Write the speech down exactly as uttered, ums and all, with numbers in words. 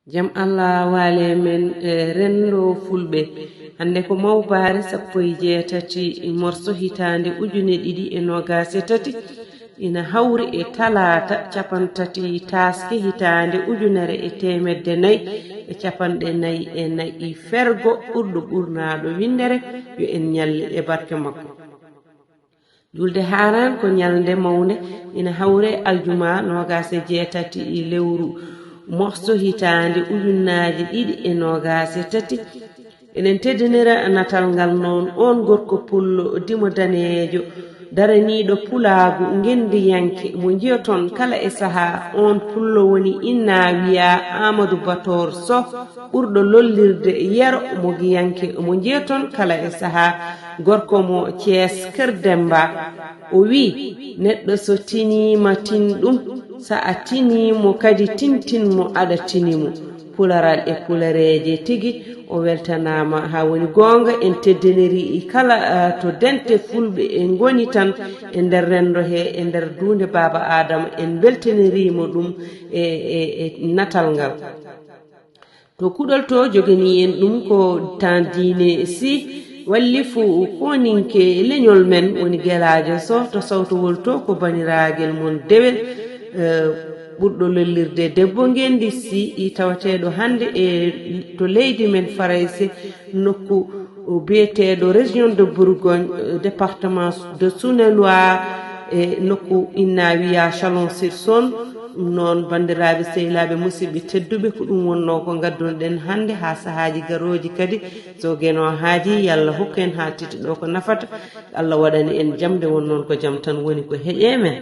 Jam Allah waale men, e renndo fulɓe. Hannde ko mawbaare sappo e jeetati morso hitaande ujune ɗiɗi e noogaas e tati. Ina hawri e talaata capantati taaske hitaande ujunere e teemedde nayi e capanɗe nayi e nayi fergo ɓurɗo ɓurnaaɗo winndere, yo en ñalli e barke makko. Julde Haaraan ko ñalnde mawnde, ina hawre aljuma noogaas e jeetati lewru morso hitaande ujunnaaje ɗiɗi e noogaas e tati. Eɗen teddinira natal ngal noon, oon gorko pullo dimo daneejo, daraniiɗo pulaagu ngenndiyanke mo njiyoton kala e sahaa. Oon pullo woni inna wiyaa Aamadu Batoor Soh, ɓurɗo lollirde Yero, mogiyanke mo njiyoton kala e sahaa. Gorko mo Cees Kër Demba. O wii, neɗɗo so tiniima, tin ɗum. So a tinii mo kadi, tintin mo, aɗa tini mo. Pularal e pulareeje tigi, o weltanaama haa woni goonga. En teddiniri kala, ah, to dente fulɓe e ngoni tan e nder renndo he, e nder duunde Baaba Aadama. En mbeltanirii mo ɗum e, e, e natal ngal. To kuɗol to, joganii en ɗum ko Tan Diine Sy, wallifu kooninke leñol men, woni Gelaajo Soh to Sawtowol to, ko baniraagel mon dewel, eh, ɓurɗo lollirde debbo ngenndi Sy, i tawateeɗo hannde e to leydi men Farayse, nokku o biyeteeɗo Région de Bourgogne, eh, département de Saône-et-Loire, e nokku inna wiya Chalon-sur-Saône. Ɗum noon, banndiraaɓe, sehilaaɓe, musidɓe tedduɓe, ko ɗum wonnoo ko ngaddunoɗen hannde. Haa sahaaji garooji kadi, so Geno haaji, yo Allah hokku en haa titi ɗo ko nafata. Allah waɗani en jam, nde won noon ko jam tan woni ko heƴe men.